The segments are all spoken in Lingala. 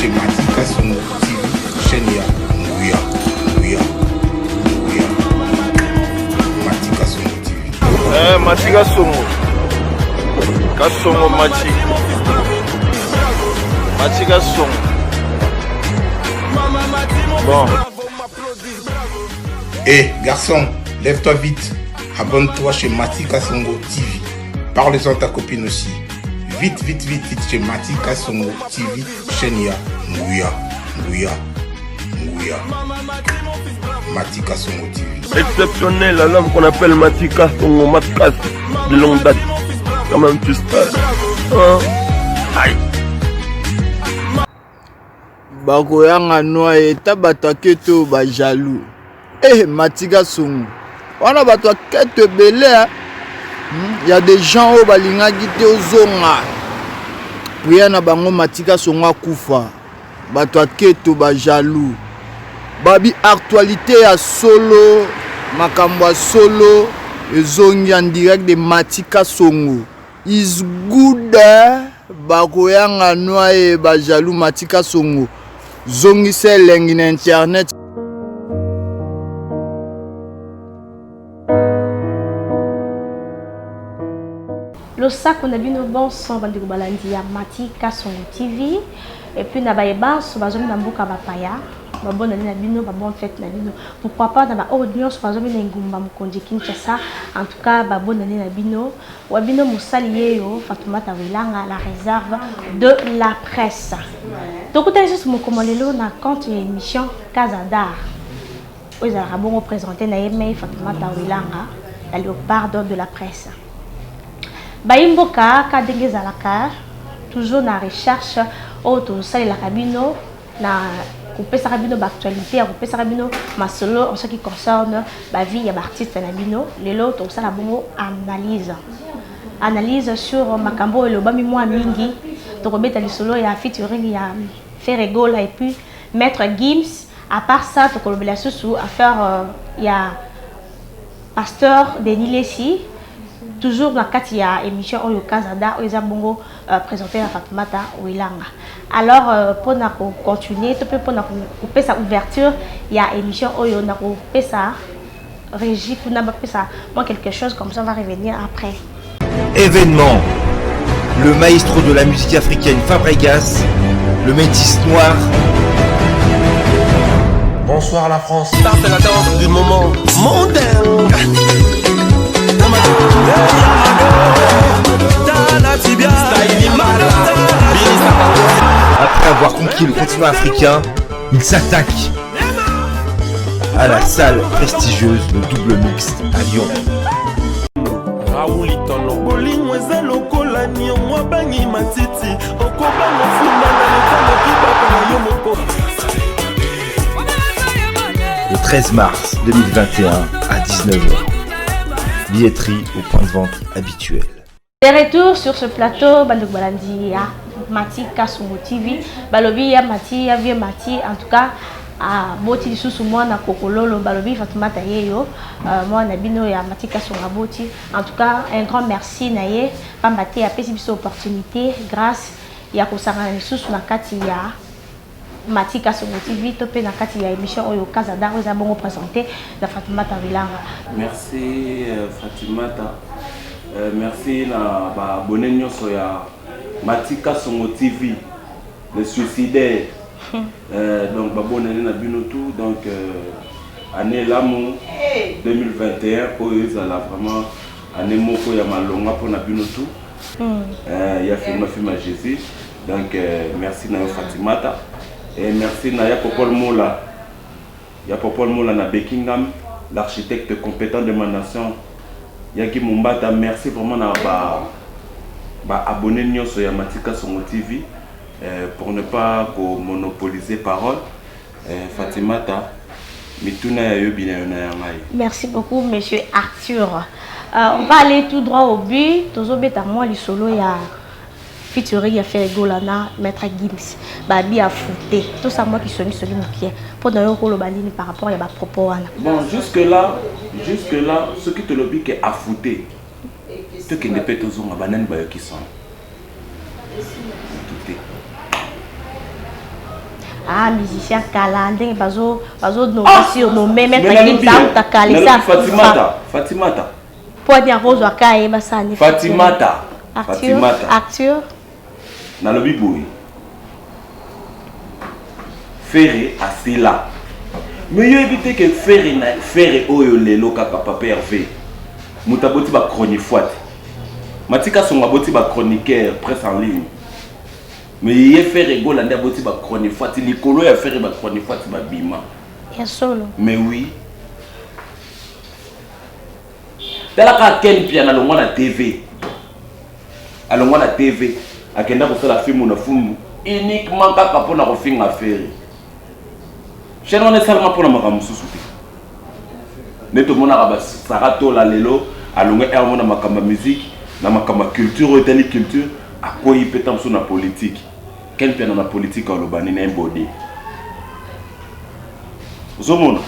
chez Mati Kasongo TV, chaîne ya Nguya, Nguya, Nguya. Mati Kasongo TV. Eh, Mati Kasongo. Kasongo Mati. Mati Kasongo. Bon. Eh, garçon, lève-toi vite. Abonne-toi chez Mati Kasongo TV. Parle-en à ta copine aussi. Vite, vite, vite, vite chez Mati Kasongo TV, chaîne ya Nguya, Nguya, Nguya. Mati Kasongo TV. Exceptionnel à l'homme qu'on appelle Mati Kasongo, Matkas de longue date. Quand même, tu sais. Hein? Aïe. Bakoyanga noa eta bato ya keto ba jaloux. Eh Matika Songo. Wana bato ya keto ebele hein. Hmm? Ya des gens oyo balingaki te ozonga. Prière na bango Matika Songo akufa. Bato ya keto ba jaloux. Babi actualité ya solo, makambo ya solo ezongi en direct de Matika Songo. Is good eh? Bakoyanga noye ba jaloux Matika Songo. Zongisa elengi na internet. Losako na bino bonso bandeko balandi ya Mati Kasongo TV et puis na baye banso bazongi na mboka bapaya babonne année na bino ba bonne fête na bino pourquoi pas na ba oyo nyonso bazongi na engumba mokonzi Kinshasa en tout cas ba bonne année na bino Wa bino mosali yeyo Fatoumata Welanga la réserve de la presse. Tokutani lisusu mokolo lelo na compte ya émission Casa d'Art. Oyo ezalaka bongo présenté na ye mei Fatoumata Welanga la léoparde de la presse. Bayi mboka ka ndenge ezalaka toujours na recherche oyo tosalelaka bino na kopesaka bino ba actualité ya kopesaka bino masolo en ce qui concerne ba vie ya ba artiste na bino. Lelo tokosala bongo analyse analyse sur makambo oyo elobami mwa mingi. Tokobeta lisolo ya featuring ya Ferre Gola et puis Maître Gims. À part ça, tokolobela susu affaire ya Pasteur Denis Lessi, toujours na kati ya émission oyo Kazada oyo eza bongo présenté na Fatoumata Welanga. Alors pona ko continuer to pe pona kopesa ouverture ya émission oyo na kopesa régie kuna bapesa moi quelque chose comme ça, on va revenir après. Événement. Le maestro de la musique africaine Fabregas, le métis noir. Bonsoir la France. Ça c'est la danse du moment mondain. Après avoir conquis le continent africain, il s'attaque à la salle prestigieuse de Double Mix à Lyon. Raoul Itono. Bolingo eza lokola niongo abangi matiti, okobanga funda na leta kibaka na yo moko. Le 13 mars 2021 à 19h. Billetterie au point de vente habituel. De retour sur ce plateau, bandeko balandi ya Mati Kasongo TV, balobi ya Mati ya vieux Mati, en tout cas aboti lisusu mwana kokololo, balobi Fatoumata yeyo mwana bino ya Mati Kasongo aboti. En tout cas un grand merci na ye, pamba te apesi biso opportunité grâce ya kosangana lisusu na kati ya Mati Kasongo TV to pe na kati ya émission oyo Casa d'Art oyo eza bongo présenté na Fatoumata Welanga. Merci Fatimata. Merci na ba abonné nyonso ya Mati Kasongo TV, le suicidaire. Donc ba bonne année na bino tout. Donc année lamu 2021 oyo ezala vraiment année moko ya malonga pona bino tout. Ya filma filma Jésus. Donc merci na yo Fatimata et merci na ya Popol Mola. Ya Popol Mola na Buckingham, l'architecte compétent de ma nation. Yaki Mumbata, merci vraiment na ba abonné nyonso ya Mati Kasongo TV pour ne pas ko monopoliser parole. Fatimata, mituna ya yo bina yo na ya ngai. Merci beaucoup monsieur Arthur. On va aller tout droit au but. Tozobeta moi lisolo ya featuring ya Ferre Gola na Maître Gims. Babi a fouté. Tout ça moi qui sonne sonne mokie. Pour d'ailleurs koloba nini par rapport ya ba propos wana. Bon, jusque là ce qui te lobi que a fouté. To kende pe tozonga banani bayoki son. Tout. Ah, musicien kala ndenge bazo bazo nommer ah! surnommer maître Gims auta kala esa Fatimata Fatimata po ani akozwa ka ye basani Fatimata Fatimata Arthur nalobi boye Ferre asila mais yo yebi te ke Ferre na Ferre oyo lelo kaka papa Hervé moto aboti ba chronifuati Matika Songo aboti ba chroniqueur presse en ligne Mais ye Ferre Gola nde aboti ba chronifuati likolo ya Ferre ba chronifuati ba bima. Ya solo. Mais oui. Tala kaka Ken Mpiana alongwa na TV. Alongwa na TV akenda kosala film na fumbu uniquement kaka mpo na kofinga Ferre. Chaîne wana esalama mpo na makambo mosusu te. Nde tomonaka ba Sarah Tola lelo alongwe heure moko na makambo ya musique na makambo ya culture oyo etali culture akweyi mpe ntango mosusu na politique. Ken Mpiana na politique aloba nini un bode. Ozomona?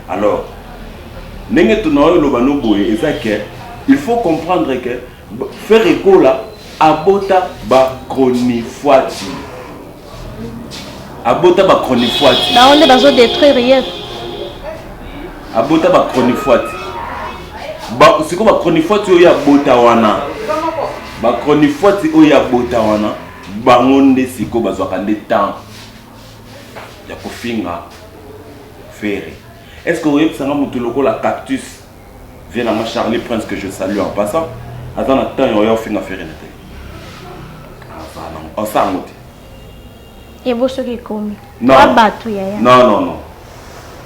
Alors ndenge tuna oyo loba no boye eza que il faut comprendre que Ferre Gola abota ba chronifuati. Abota ba chronifuati. Bango nde bazo détruire ye. Abota ba chronifuati. Ba siko ba chronifuati oyo abota wana. Ba chronifuati oyo abota wana bango nde siko bazwaka nde temps ya kofinga Ferre. Est-ce que oyebisa nga mutu lokola Cactus Vieux na nga Charlie Prince que je salue en passant aza na temps ya oya ofinga Ferre na tele. Aza na osala yango te. Ebo soki ekomi. Non. Bato yaya. Non non non.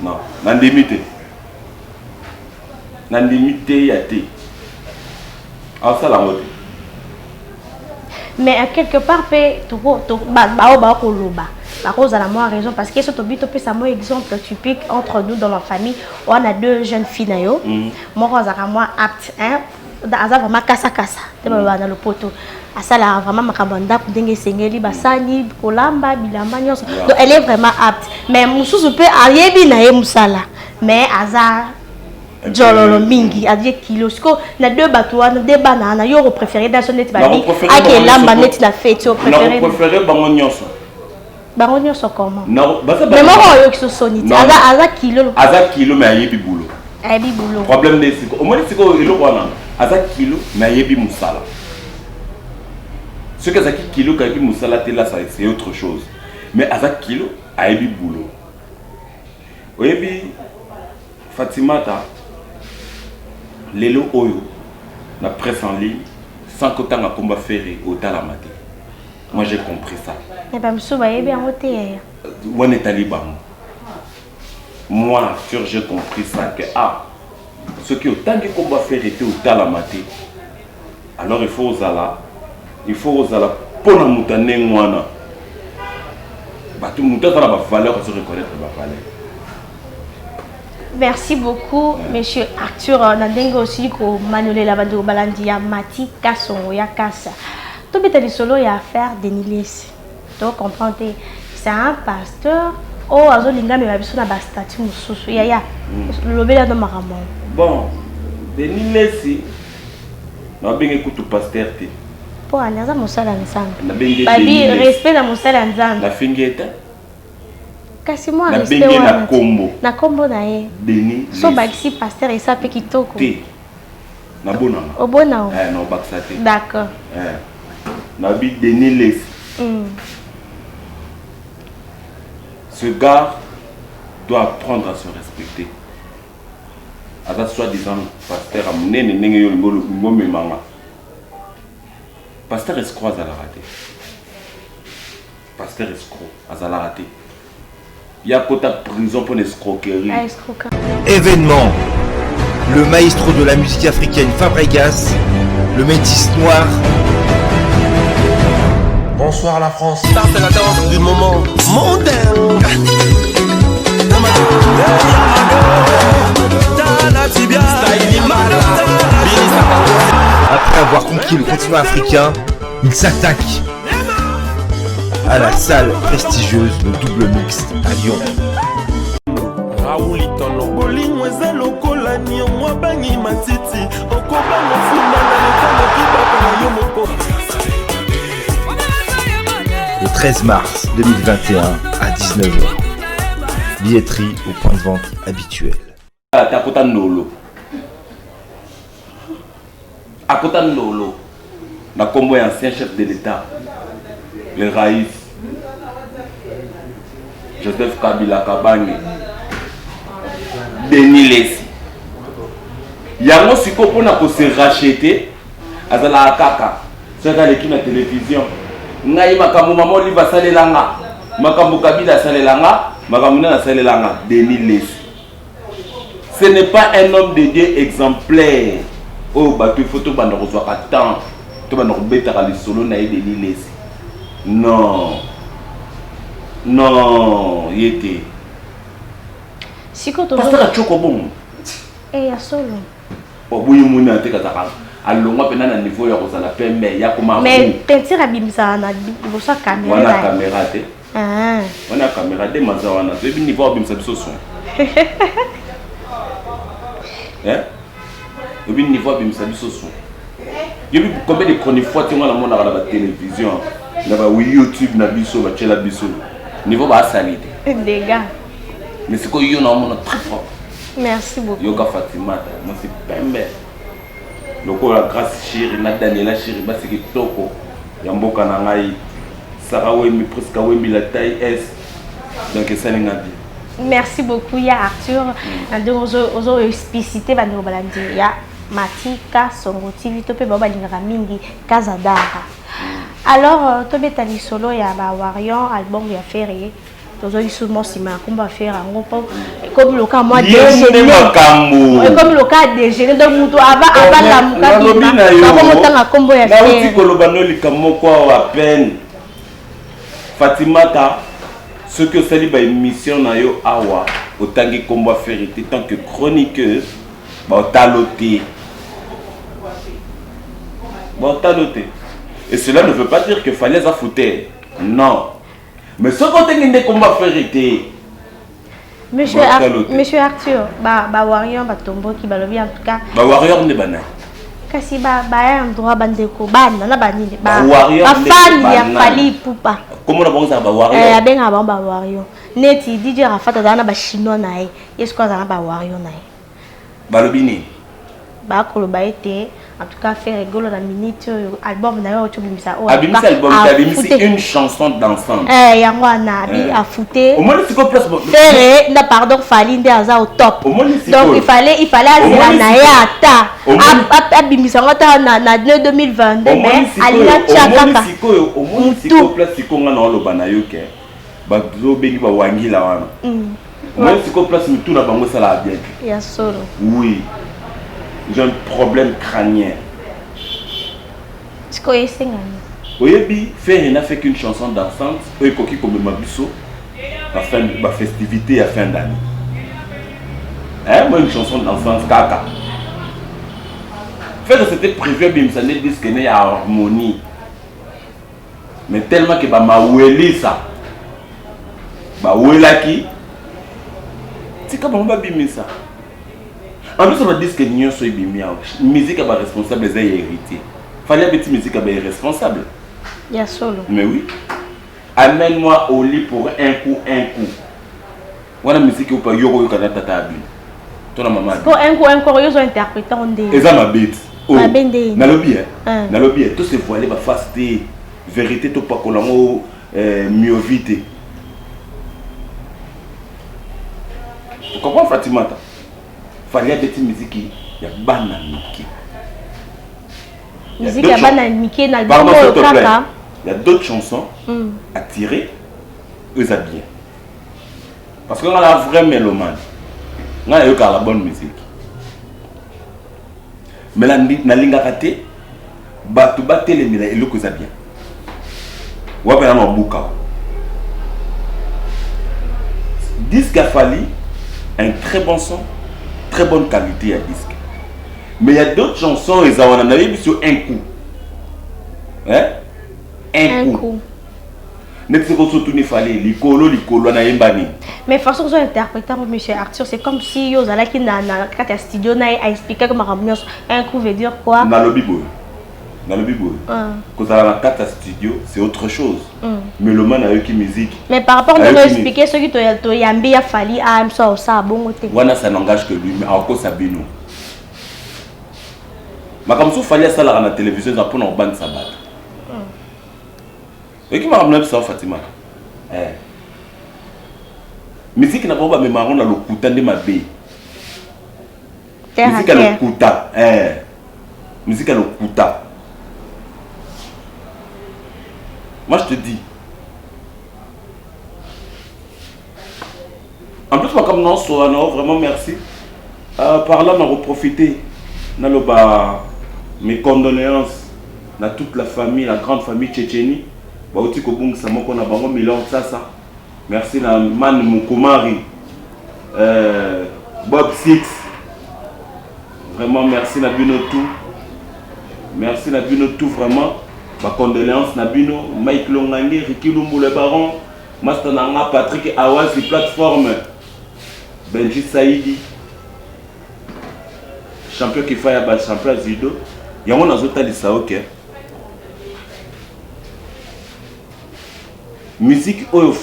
Non, nandimi te. Nandimi te ya te. Asala yango te. Mais à quelque part pe bao bao koloba bakozala mwa raison parce que so tobi topesa mwa exemple typique entre nous dans la famille wana deux jeunes filles na yo mm. moko azalaka mwa apte hein aza vraiment kasakasa te balobaka na lopoto asalaka vraiment makambo ya ndako ndenge esengeli basani kolamba bilamba nyonso donc elle est vraiment apte mais mosusu mpe ayebi na ye mosala mais aza jololo mingi alie kilo siko na deux bato wana de bana wana yo okopréféré daso neti babi akelamba neti na feti opréféré bango nyonso bango nyonso comment mais moko oyoki so soni te aza aza kilo aza kilo mais ayebi boulot ayebi boulot problème nde siko omoni sikoyo eloko wana aza kilo mais ayebi mosala soki azalaki kilo kayebi mosala te là c'est autre chose mais aza kilo ayebi boulot oyebi Fatimata lelo oyo na presse en ligne sans kotanga komba Ferre otalama te moi j'ai compris ça mais ba misusu bayebi yango te yaya wana etali bango moi Arthur j'ai compris ça que ah soki otangi komba Ferre te otalama te alors il faut ozala il faut ozala mpo na moto ya ndenge wana bato moto aza na bavaleur azo reconnaître bavaleur. Merci beaucoup ouais. Monsieur Arthur na ndenge osili komanolela bandeko balandi ya Mati Kasongo ya Kasa. Tobeta lisolo ya affaire Denis Lessi. To comprendre te c'est un pasteur oyo azolinga amema biso na ba statut mosusu yaya mm. lobela no makambo. Bon Denis Lessi nabenge kutu pasteur te. Po ani aza mosala ya Nzambe. Babi respect na mosala ya Nzambe. Nafingi ye te. Kasi mwa respect wana na kombo. Na kombo na ye. Denis. So bakisi pasteur esa pe kitoko. Te. Na bonanga. Obona o. Eh na obakisa te. D'accord. Eh. Na bi Denis Lessi. Ce gars doit apprendre à se respecter. Aza soit disant pasteur ya munene ndenge yo olingi omema nga. Pasteur escroc azalaka te. Pasteur escroc azalaka te. Ye akota prison pona escroquerie. Ah, escroquerie. Événement. Le maestro de la musique africaine Fabregas, le métis noir. Bonsoir la France. Ça c'est la danse du moment mondain. Après avoir conquis le continent africain, il s'attaque à la salle prestigieuse de Double Mix à Lyon. Bolingo eza lokola niongo abangi matiti okobanga ofunda na leta na kibaka na yo moko. Le 13 mars 2021 à 19h. Billetterie au point de vente habituel. Ata akota ndolo. Akota ndolo na kombo ya ancien chef de l'État, le Raïs Joseph Kabila Kabange, Denis Lessi. Yango sikoyo mpona ko se racheter azalaka kaka soki aleki na television ngai makambo mama Olive asalela nga, makambo Kabila asalela nga, makambo nani asalela nga, Denis Lessi. Ce n'est pas un homme de Dieu exemplaire oyo bato il faut tobanda kozwaka temps tobanda kobetaka lisolo na ye Denis Lessi. Non, non, ye te. Sikoyo tozo Pasteur Achoko bongo. Eh, ya solo. Oboyi moni ate kazaka alongwa pena na niveau ya kozala pembe ya koma Mais teinture abimisaka na liboso ya caméra. Wana caméra te. Ah. Wana caméra de maza wana. Toyebi niveau abimisa biso son. Hein? Toyebi niveau abimisa biso son. Yebi combien de chroniques fois tingo na monaka na ba télévision, na ba YouTube na biso ba tshela biso. Niveau ba sali te. Dégâts. Mais c'est quoi yo na mona très fort. Merci beaucoup. Yoka Fatima, moi c'est pembe. Lokola Grâce Chiri na Daniela Chiri basi kitoko ya mboka na ngai. Sarah Wembi, Prisca Wembi la taille S. Donc esali nga bien. Merci beaucoup ya Arthur. Na ndenge ozo ozo expliciter ba ndeko balandi ya Matika Songo TV to pe ba balingaka mingi Kazadara. Alors euh, tobeta lisolo ya ba Warrior album ya Ferre tozongi souvent nsima ya nkombo ya Ferre yango mpo ekomi loka mwa déjeuner makambo ekomi loka déjeuner donc moto ava avalamuka bima bakomotanga nkombo ya Ferre nauti koloba no likambo moko awa peine Fatimata soki osali ba émission na yo awa otangi nkombo ya Ferre te tant que chroniqueuse baotalo te baotalo te et cela ne veut pas dire que Fally aza fouteur non mais soki otengi nde kombo ya Ferre te Monsieur, Ar Monsieur Arthur, ba, ba warrior ba tomboki balobi en tout cas. Ba warrior nde banani? Kasi ba ba un droit bandeko bana na banini ba warrior ba fan ya Fally Ipupa. Comment na bango za ba warrior? Eh abenga bango ba warrior. Neti DJ Rafat azala na ba chinois na ye, ye sikoyo azala na ba warrior na ye. Balobi nini? Bakoloba ete en tout cas Ferre Gola na minute oyo album na yo oyo obimisa oyo abimisi album te abimisi une chanson dansante eh yango wana abi eh. afute omoni sikoyo place Ferre na pardon Fally nde aza au top donc il fallait il fallait azela na ye ata abimisa yango ata na na 2022 mais alinga tia kaka sikoyo omoni sikoyo place sikoyo nga na oloba na yo ke bazobengi bawangila wana mm. omoni sikoyo place mitu na bango esalaka bien te ya solo oui j'ai un problème crânien sikoyo esengami oyebi Ferre n'a fait qu'une chanson dansante oyo ekoki komema biso bafestivité ya fin d'année hein, moi une chanson dansante kaka Ferre c'était prévu abimisa nde disque ne ya harmonie mais tellement que bamawelisa bawelaki tika bango babimisa en plus badisque nyonso ebimi awa musique ya baresponsable eza ya héritier Fally abeti musique ya bairresponsable ya solo mais oui amène moi au lit pour un coup un coup wana musique oyo yo koyoka na tata ya bino to na mama po un coup un coup yo zo interpréter nde eza mabe ti oh. mabe nde nalobi eh nalobi eh to se voiler ba face te vérité to pakola ngo eh, miovi te comprends Fatimata Fally abeti musique ya bana mike musique ya bana mike na album oyo kaka il y a d'autres chansons mm. à tirer eza bien parce que nga na vrai mélomane nga nayokaka la bonne musique mais nalingaka te bato batelemela eloko eza bien wapi na mabuka disque ya Fally un très bon son très bonne qualité ya disque mais il y a d'autres chansons eza wana nayebi sur un coup hein? un, un coup, coup. neti soki osotuni Fally likolo likolo nayemba nini mais façon ozo interpréter yango monsieur Arthur c'est comme si yo ozalaki na, na kati ya studio na ye aexplikaki makambo nyonso un coup veut dire quoi nalobi boye Nalobi boye. Kozala na kati ya studio, c'est autre chose. Mélomane ayoki musique. Mais par rapport ndenge expliquer soki toyambi ya Fally a mso osala bongo te. Wana ça n'engage que lui, mais akosa bino. Makambo mosusu Fally asalaka na télévision eza mpona kobandisa bato. Oyoki makambo na biso Fatima. Eh. Musique na bango bamema yango na lokuta nde mabe. Terre Musique ya lokuta. Eh. Musique ya lokuta. Moi je te dis. En plus makambo na osola na vraiment merci. Euh, par là na reprofiter naloba mes condoléances na toute la famille, la grande famille Tchétchénie. Bauti kobungisa moko na bango Milord Sasa. Merci na Man Mukumari. Euh, Bob Six. Vraiment merci na bino tout. Merci na bino tout vraiment. Ba condoléances na bino Mike Longange, Ricky Lumbu le baron, Master Nanga Patrick Awazi plateforme. Benji Saidi. Champion Kifaya ba champion judo. Yango nazotalisa ok. Musique oyo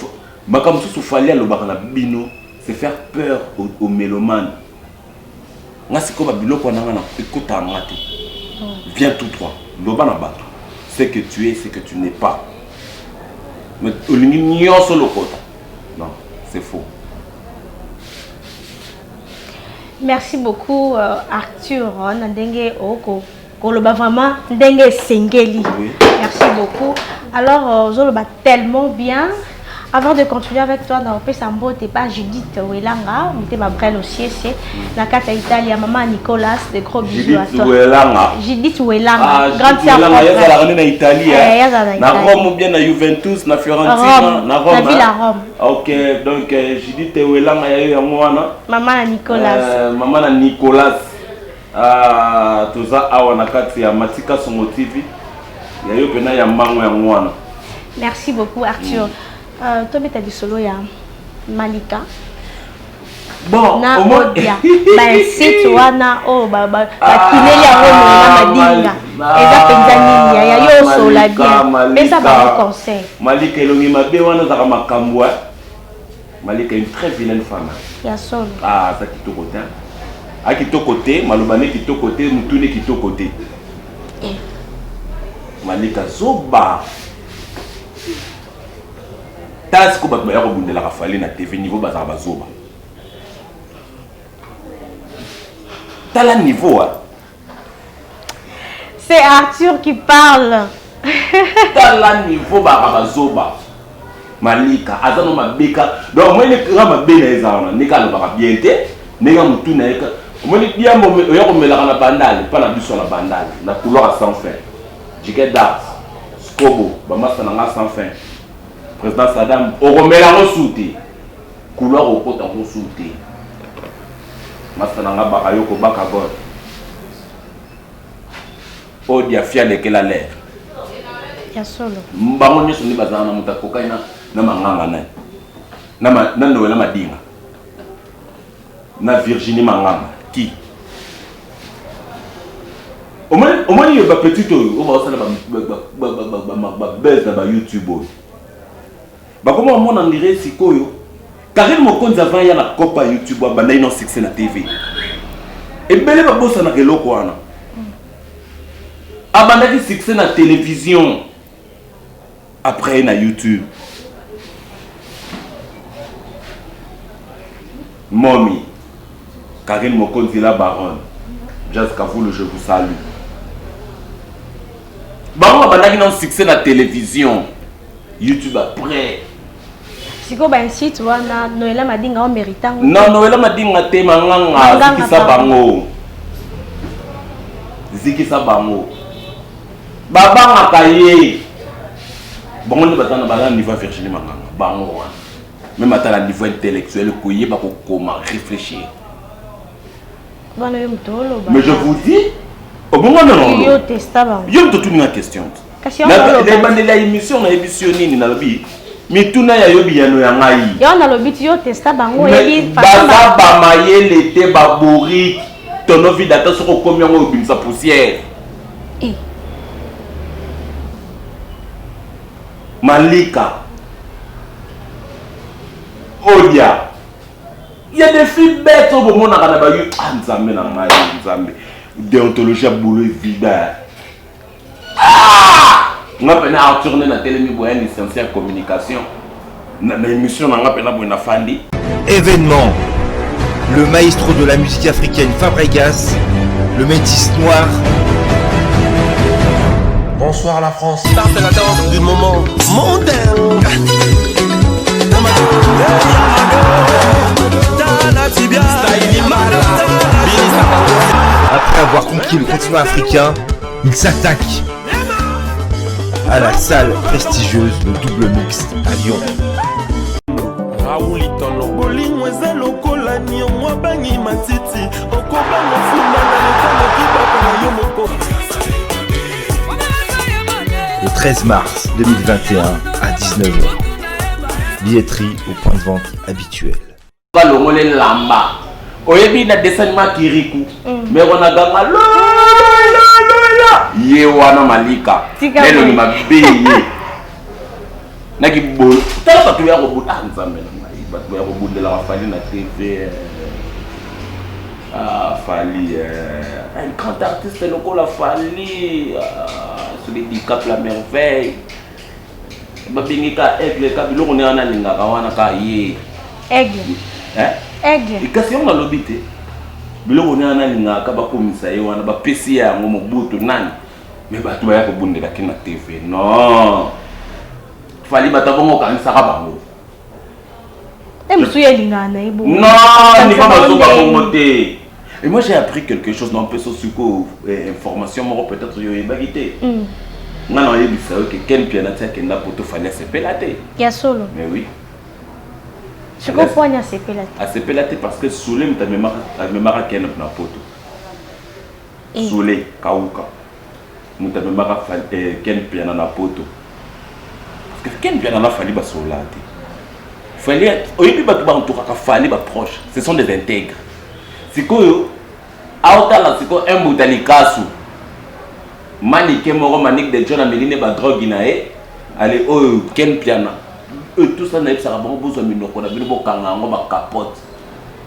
makambo mosusu Fally alobaka na bino c'est faire peur aux, aux mélomanes. Nga sikoyo ba biloko wana nga na ekotaka nga te. Viens tout droit. Loba na bato. Ce que tu es, ce que tu n'es pas. Mais olingi nyonso lokota. Non, c'est faux. Merci beaucoup euh, Arthur na ndenge oko koloba vraiment ndenge esengeli. Oui. Merci beaucoup. Alors euh, ozoloba tellement bien. Avant de continuer avec toi, na opesa mbote pa Judith Welanga, motema Brel Osiese, na kati ya Italia, maman Nicolas, de gros bisous à Judith toi. Welanga. Judith Welanga, Ah, grande Judith sœur Welanga, propre. yazalaka nde na Italie. Eh, eh. yazala na Na Italie. Rome ou bien na Juventus, na Fiorentina, Rome, na Rome. na ville hein. ya Rome. Ok, donc euh, Judith Welanga ya yo yango wana. Maman na Nicolas. Euh, mama na Nicolas. Ah, toza awa na kati ya Matika Songo TV. Ya yo pena ya mbango yango wana. Merci beaucoup Arthur. Euh, tobeta lisolo ya Malika. Bon, na au moins- Odia ba site wana oyo bakineli yango na madinga eza mpenza nini yaya yo osola Malika, bien pesa Malika. bango conseil Malika elongi mabe wana ezalaka makambo eh. Malika une très vilaine femme. ya solo Ah, aza kitoko te. A kitoko te, maloba ne kitoko te, mutu ne kitoko te. Eh. Malika zoba. Tala sikoyo bato baya kobundelaka Fally na TV niveau bazalaka bazoba. Tala niveau ah. c'est Arthur qui parle Tala niveau baka bazoba. Malika aza no mabeka. Donc omoni nga mabe na ye eza wana ndenge alobaka bien te ndenge motu na ye ka- omoni diambo oya komelaka na bandale mpa na biso na bandale na couloir ya sans fin jike dart scobo bamasa na nga sans fin président Sadam okomela yango su te couloir okota yango su te masa na nga baka yo kobaka god oyo diafia alekela l'air ya solo bango nyonso nde bazala na moto akokani na, na manganga nani na, ma, na noela madinga na virginie manganga ki omoni omoni bapetite oyo oyo baosala babese na bayoutube oyo bakoma bamona ndire sikoyo Karine Mokonzi avant ya na copa youtube abandaki na succès na tv ebele babosanaka eloko wana abandaki succès na télévision après na youtube momi Karine Mokonzi la baronne Jazz Kavulu je vous salue bango babandaki na succès na télévision youtube après sikoyo bainsite wana noela madinga omérite yango non noela madinga te manganga Manganga, zikisa pardon. bango zikisa bango babangaka ye bango nde baza na baza na niveau ya virginie manganga bango wana même ata na niveau intellectuel koyeba kokoma réfléchir wana yo moto oloba mais je vous dis obongo non yo testa bango yo moto otuninga question Kasi yango oloba. ebandeli ya émission nayebisi yo nini nalobi mituna ya yo biyano ya ngai yo nalobi ti yo testa bango Mais oyebi baza bamayele te babourike tono vide ata soki okomi yango obimisa poussière Eh. Malika Odia il y a des filles bêtes oyo bomonaka na ba ah nzambe na ngai nzambe déontologie ya boulot evida ah! nga mpena Arthur nde natelemi boya licencié ya communication na, na émission na nga mpena boye nafandi Événement Le maestro de la musique africaine Fabregas, le métis noir. Bonsoir la France. Ça c'est la danse du moment mondain. Après avoir conquis le continent africain, il s'attaque à la salle prestigieuse le double mixte à Lyon. bolingo eza lokola niongo abangi matiti okobanga funda na leta kibaka na yo moko Le 13 mars 2021 à 19h. Billetterie au point de vente habituel. Balongoli elamba oyebi na dessin anime ya kiriku mm. mero na ganga lololola ye wana malika elongi mabe ye nakibolo tala bato ya kobunda ah, nzambe na ngai bato ya kobundelaka fali na tv eh. ah, fali eh. un grand artiste lokola fali ah, soki dicap la merveille babengi ka aigle ka biloko nde wana alingaka wana ka ye aigle eh? aigle kasi yango nalobi te biloko nde wana alingaka bakomisa ye wana bapesi ye yango mobutu nani me bato baya kobundelaki na tv non fali bato abongo okanisaka bango Eh, mosusu ye alingaka na ye bongo. Non, ni pas bazoba bongo te. Et moi j'ai appris quelque chose dans peso siko eh, information moko peut-être yo oyebaki te. Mm. Nga na oyebisa yo ke Ken Piana ti akenda poto fallait asepela te. Ya solo. Mais oui. Siko poani asepela te. Asepela te parce que Soule moto amemaka amemaka Ken na poto. Eh. Soule Kauka. Moto amemaka eh, Ken Mpiana na poto. Parce que Ken Mpiana na Fally basolola te. Fally oyebi bato bantukaka Fally ba proche, ce sont des intègres. Sikoyo aotala sikoyo un mbuta likasu manike moko manique de John ameli ne ba drogue na ye ale oyo Ken Mpiana eux tout ça nayebisaka bango bozwa minoko na bino bokanga yango ba capote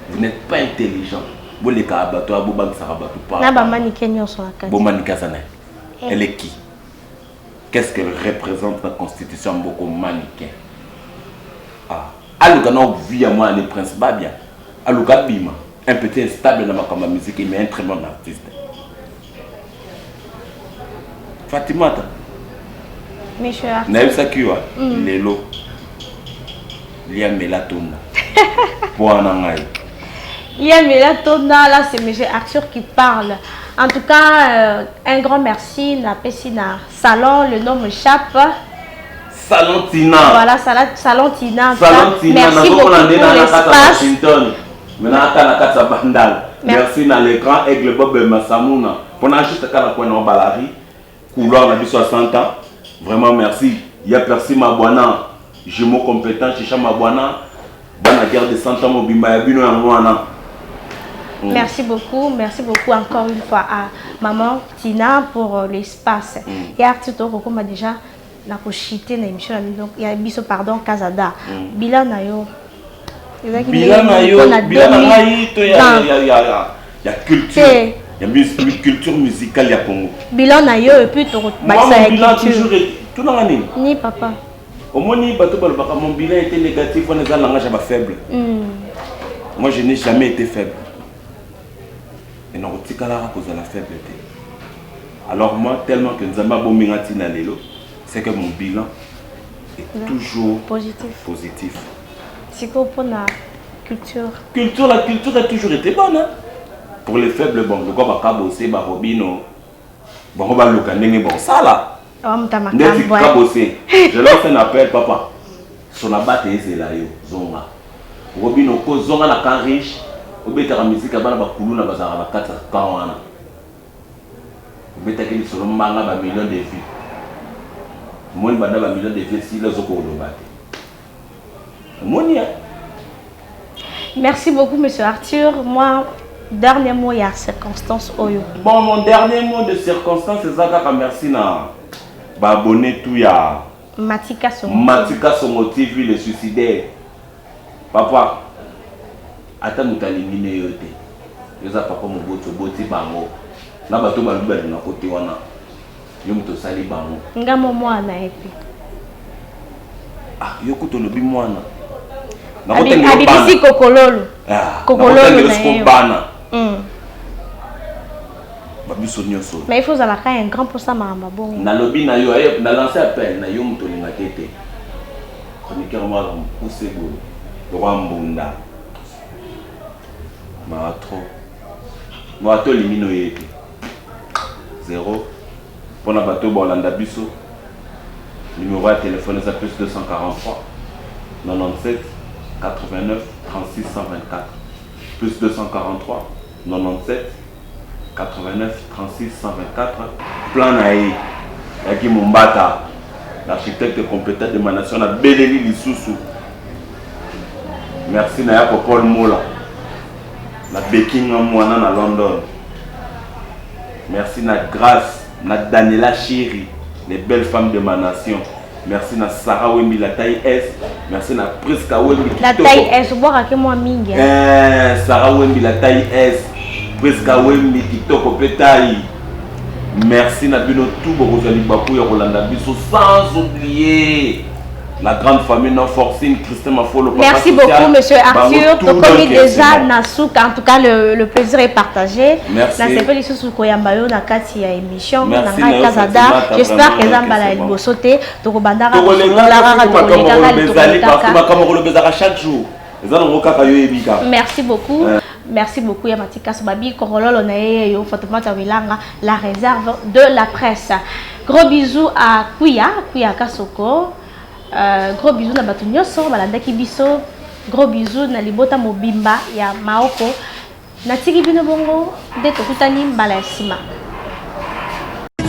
vous n'êtes pas intelligent bolekaka bato ya bobangisaka bato pa na bamanike nyonso na kati bomanike aza naye eh. elle est qui qu'est-ce qu'elle représente na constitution ya mboko manike ah. aluka na vie ya mwana ne prince babia aluka abima un petit instable na makambo ya musique mais un très bon artiste Fatimata. Nayebisaki yo mm. lelo lia mela tonda mpo wana ngai lia mela tonda là c'est monsieur Arthur qui parle en tout cas euh, un grand merci na pesi na salon le nom m'échappe Salon Tina. Voilà, salon, salon Tina. Salon Tina. Merci beaucoup pour l'espace. Washington. Maintenant, ata na kati ya Bandal. Merci na le grand aigle Bob Masamuna. Pona juste kaka na coin na Balari, couloir na biso à 100 ans. Vraiment merci. Ya Percy Mabwana, jumeau compétent Chicha Mabwana, bana guerre de 100 ans mobimba ya bino yango wana. Mm. Merci beaucoup, merci beaucoup encore une fois à maman Tina pour euh, l'espace. Mm. Et Arthur Toko déjà na ko chiter na émission na bino ya biso pardon Kazada. Mm. Bilan na yo. Bilan na yo, bilan na ngai to ya ya ya ya ya culture. Ya culture musicale ya Congo. Bilan na yo et puis to bakisa ya bilan toujours tout na nini? Ni papa. Omoni bato balobaka mon bilan était négatif wana eza langage ya ba faible. Mm. Moi je n'ai jamais été faible. Et nakotikalaka kozala faible te. Alors moi tellement que Nzambe abombi nga ntina lelo, c'est que mon bilan est toujours positif. Positif. Sikoyo mpona culture. Culture, la culture a toujours été bonne. Hein? Pour les faibles, bon, lokola bakabose, barobino, bango baluka ndenge bosala. Ndeti kabose, je lance un appel papa. Sonabate ezela yo, zonga. Robino ko zonga na camp riche, obetaka musique ya bana bakuluna bazalaka na kati ya camp wana. Obetaki lisolo mbanga ba millions de vues. Omoni banda ba millions de vues esili ozo koloba te. Omoni hein? Merci beaucoup monsieur Arthur. Moi dernier mot ya circonstance oyo. Bon mon dernier mot de circonstance eza kaka merci na ba abonnés tout ya. Matika Songo. Matika Songo TV le suicidaire. Papa ata moto alingi ne yo te. Yo za papa moboti oboti bango. Na bato balobi balinga kote wana. Yo moto osali bango. Nga mo mwana epi. Ah, yo kutu olobi mwana. Abimisi kokololo. Ah, kokololo na ye. Bana. Mm. Babiso nyonso. Mais il faut ozalaka un grand mposa makambo bongo. Nalobi na yo, na lance appel na yo moto olingaka ete. Chroniqueur moko aza mokuse boye. Roi Mbunda. Mawa trop. Mawa to olingi no ye te. Zero. Pona bato oyo baolanda biso, numero ya telefone eza plus 243 97 89 36 124. Plus 243 97 89 36 124. Plan na ye yaki Mombata, l'architecte compétent de ma nation na beleli lisusu. Merci na yako Paul Mola na Bekinga mwana na London. Merci na Grace na Daniela Chiri, les belles femmes de ma nation. Merci na Sarah Wembi la taille S. Merci na Prisca Wembi. La taille S, obwakaki mwa mingi. Eh, Sarah Wembi la taille S. Prisca Wembi kitoko pe taille. Merci na bino tout bokozwa libaku ya kolanda biso sans oublier la grande famille non forcing Christian Mafolo papa Merci social, beaucoup monsieur Arthur. Tokomi déjà na suka en tout cas le, le plaisir est partagé. Merci. Na sepeli lisusu koyamba yo na kati ya émission na ngai Kazada. J'espère que eza mbala ya liboso te tokobandaka tokolekaka tokolekaka makambo koloba ezalaka chaque jour eza nango kaka yo oyebi kaka. Merci beaucoup. Euh. Merci beaucoup ya Matikaso Babi Korololo na ye yo Fatoumata Wilanga la réserve de la presse. Gros bisous à Kuya, Kuya Kasoko. Euh, gros bisous na bato nyonso balandaki biso. Gros bisous na libota mobimba ya Maoko. Natiki bino bongo nde tokutani mbala ya nsima.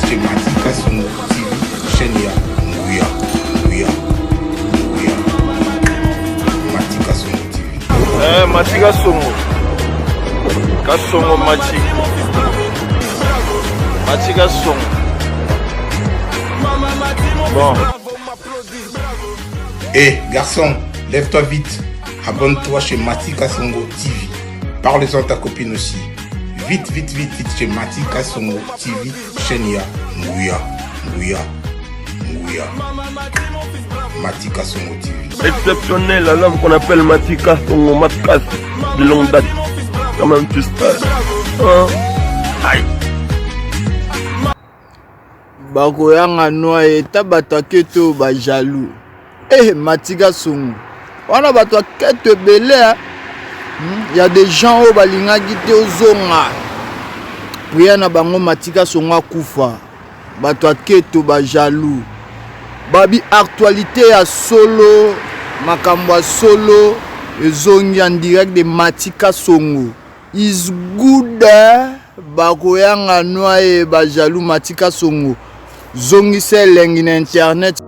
Chez Matika Songo TV, chaîne ya Nguya, Nguya, Nguya. Matika Songo TV. Eh, Matika Songo. Kasongo Mati. Matika Songo. Bon. Eh, garçon, lève-toi vite. Abonne-toi chez Matika Songo TV. Parle-en à ta copine aussi. Vite, vite, vite, vite chez Matika Songo TV, chaîne ya Nguya, Nguya, Nguya. Matika Songo TV. Exceptionnel, l'homme qu'on appelle Matika Songo, Matkas de longue date. Quand même, tu sais. Hein? Aïe. Bakoyanga noa eta bato ya keto ba jaloux. Eh Matika Songo. Wana bato ya keto ebele hein. Hmm? Ya des gens oyo balingaki te ozonga. Prière na bango Matika Songo akufa. Bato ya keto ba jaloux. Babi actualité ya solo, makambo ya solo ezongi en direct de Matika Songo. Is good bakoyanga noye ba jaloux Matika Songo. Zongisa elengi na internet.